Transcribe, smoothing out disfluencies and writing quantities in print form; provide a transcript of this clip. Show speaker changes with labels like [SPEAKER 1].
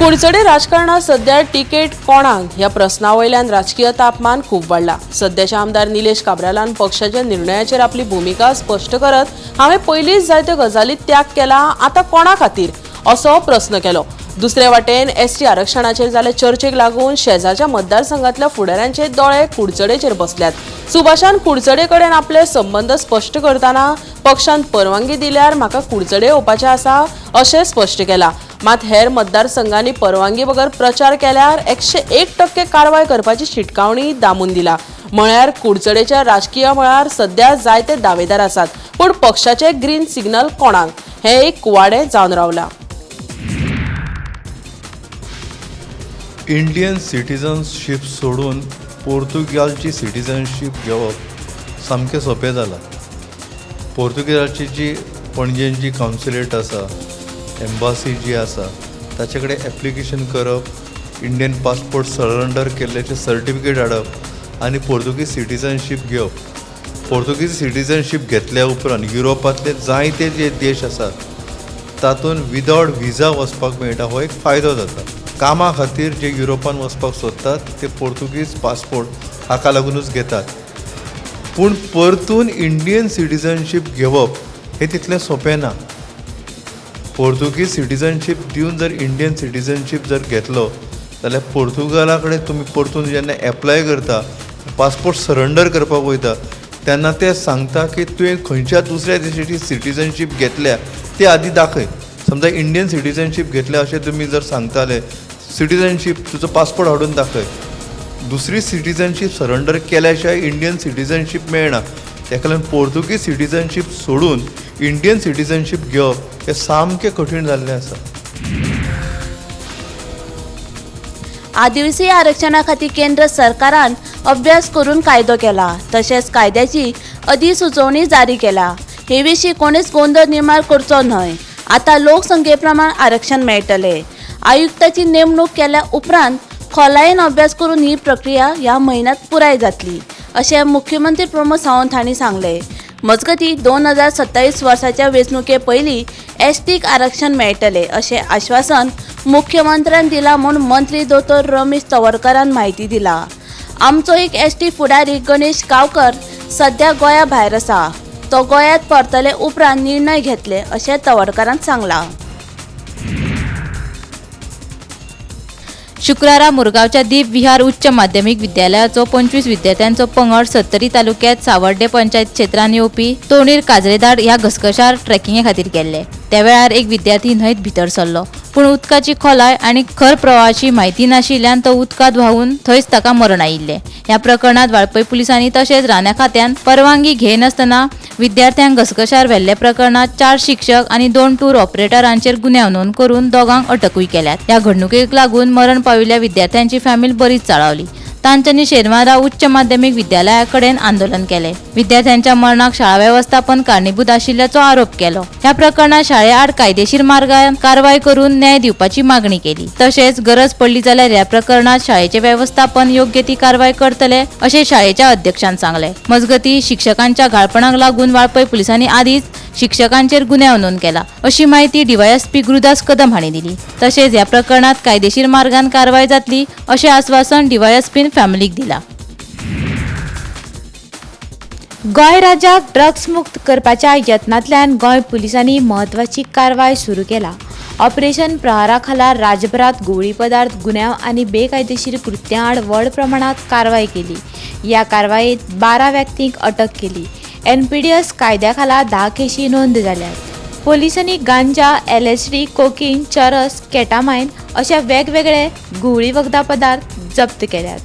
[SPEAKER 1] कुडचडे राजकारणात सध्या तिकेट कोणाक ह्या प्रस्ना वयल्यान राजकीय तापमान खूब वाडला. सध्याचे आमदार निलेश काब्रालान पक्षाच्या निर्णयाचेर आपली भुमिका स्पश्ट करत हांवें पयलींच जायत्यो गजाली त्याग केला, आतां कोणा खातीर असो प्रस्न केलो. दुसरे वाटेन एसटी आरक्षणाचेर जाल्ले चर्चेक लागून शेजारच्या मतदारसंघातल्या फुडाऱ्यांचे दोळे कुडचडेचेर बसल्यात. सुभाषान कुडचडे कडेन आपले संबंद स्पश्ट करतना पक्षान परवानगी दिल्यार म्हाका कुडचडे येवपाचें आसा अशें स्पश्ट केलां. मात हेर मतदारसंघांनी परवानगी बगर प्रचार केल्यार 101% कारवाय करपाची शिटकावणी दामून दिला. म्हळ्यार कुडचडेच्या राजकीय मळार सध्या जायते दावेदार आसात, पूण पक्षाचे ग्रीन सिग्नल कोणाक हें एक कुवाडें जावन रावलां.
[SPEAKER 2] इंडियन सिटीजनशीप सोडून पोर्तुगालची सिटीजनशीप घेवप सामकें सोंपें जालां. पोर्तुगेजाची जी पणजेन जी कावन्सिलेट आसा, एम्बासी जी आसा, ताचे कडेन एप्लिकेशन करप, इंडियन पासपोर्ट सरेंडर केल्ल्याचें सर्टिफिकेट हाडप आनी पोर्तुगीज सिटीजनशीप घेवप. पोर्तुगीज सिटीजनशीप घेतल्या उपरांत युरोपांतले जायते जे देश आसात तातूंत विदावट विजा वचपाक मेळटा, हो एक फायदो जाता. कामा खातीर जे युरोपान वचपाक सोदतात ते पोर्तुगीज पासपोर्ट हाका लागुनूच घेतात. पूण परतून इंडियन सिटीजनशीप घेवप हें तितलें सोंपें ना. पोर्तुगीज सिटीजनशीप दिवन जर इंडियन सिटीजनशीप जर घेतलो जाल्यार पोर्तुगाला कडेन तुमी परतून जेन्ना एप्लाय करता, पासपोर्ट सरेंडर करपाक वयता तेन्ना ते सांगता की तुवें खंयच्या दुसऱ्या देशाची सिटीजनशीप घेतल्या ते आदी दाखय. समजा इंडियन सिटीजनशीप घेतल्या अशें तुमी जर सांगताले, सिटीजनशीप तुजो पासपोर्ट हाडून दाखय. दुसरी सिटीजनशीप सरेंडर केल्या शिवाय इंडियन सिटीजनशीप मेळना. ताका लागून पोर्तुगीज सिटीजनशीप सोडून इंडियन सिटीजनशीप घेवप हें सामकें कठीण जाल्लें आसा.
[SPEAKER 3] आदिवासी आरक्षणा खातीर केंद्र सरकारान अभ्यास करून कायदो केला, तशेंच कायद्याची अधिसुचोवणी जारी केला. हे विशीं कोणेच गोंदळ निर्माण करचो न्हय. आतां लोकसंख्ये प्रमाण आरक्षण मेळटलें. आयुक्ताची नेमणूक केल्या उपरांत खोलायेन अभ्यास करून ही प्रक्रिया ह्या म्हयन्यांत पुराय जातली अशें मुख्यमंत्री प्रमोद सावंत हांणी सांगलें. मजगतीं 2027 वर्साच्या वेंचणुके पयलीं एसटीक आरक्षण मेळटलें अशें आश्वासन मुख्यमंत्र्यान दिलां म्हूण मंत्री दोतोर रमेश तवडकारान म्हायती दिला. आमचो एक एसटी फुडारी गणेश गांवकर सध्या गोंया भायर आसा, तो गोंयांत परतले उपरांत निर्णय घेतले अशें तवडकारान सांगलां.
[SPEAKER 4] शुक्रारा मुरगांवच्या दीप विहार उच्च माध्यमीक विद्यालयाचो 25 विद्यार्थ्यांचो पंगड सत्तरी तालुक्यांत सावर्डे पंचायत क्षेत्रांत येवपी तोणीर काजरेदार ह्या घसघशार ट्रेकिंगे खातीर गेल्ले. त्या वेळार एक विद्यार्थी न्हंयत भितर सरलो, पूण उदकाची खोलाय आनी खर प्रवाहाची म्हायती नाशिल्ल्यान तो उदकांत व्हांवून थंयच ताका मरण आयिल्लें. ह्या प्रकरणांत वाळपय पुलिसांनी तशेंच राना खात्यान परवानगी घेनासतना विद्यार्थ्यांक घसघशार व्हेल्ल्या प्रकरणांत 4 शिक्षक आनी 2 टूर ऑपरेटरांचेर गुन्यांव नोंद करून दोगांक अटकूय केल्यात. ह्या घडणुकेक लागून मरण पाविल्ल्या विद्यार्थ्यांची फॅमिली बरीच चाळावली. तांच्यांनी शेनवारा उच्च माध्यमीक विद्यालया कडेन आंदोलन केलें. विद्यार्थ्यांच्या मरणाक शाळा वेवस्थापन कारणीभूत आशिल्ल्याचो आरोप केलो. ह्या प्रकरणात शाळे आड कायदेशीर मार्गान कारवाय करून न्याय दिवपाची मागणी केली. तशेंच गरज पडली जाल्यार ह्या प्रकरणात शाळेचे वेवस्थापन योग्य ती कारवाय करतले अशें शाळेच्या अध्यक्षान सांगलें. मजगतीं शिक्षकांच्या घाळपणाक लागून वाळपय पुलिसांनी आदींच शिक्षकांचेर गुन्यांव नोंद केला अशी माहिती डीवायएसपी गुरुदास कदम हांणी दिली. तशेंच ह्या प्रकरणात कायदेशीर मार्गान कारवाय जातली अशें आस्वासन डीवायएसपीन फॅमिलीक दिला.
[SPEAKER 5] गोंय राज्याक ड्रग्स मुक्त करपाच्या यत्नांतल्यान गोंय पुलिसांनी म्हत्वाची कारवाय सुरू केला. ऑपरेशन प्रहारा खाला राज्यभरात घुंवळी पदार्थ गुन्यांव आनी बेकायदेशीर कृत्यां आड व्हड प्रमाणात कारवाय केली. ह्या कारवायेंत 12 व्यक्तींक अटक केली. एनपीडीएस कायद्या खाला 10 केशी नोंद जाल्यात. पोलिसांनी गांजा, एलएसडी, कोकीन, चरस, केटामायन अशा वेगवेगळे घुंवळी वखदां पदार्थ जप्त केल्यात.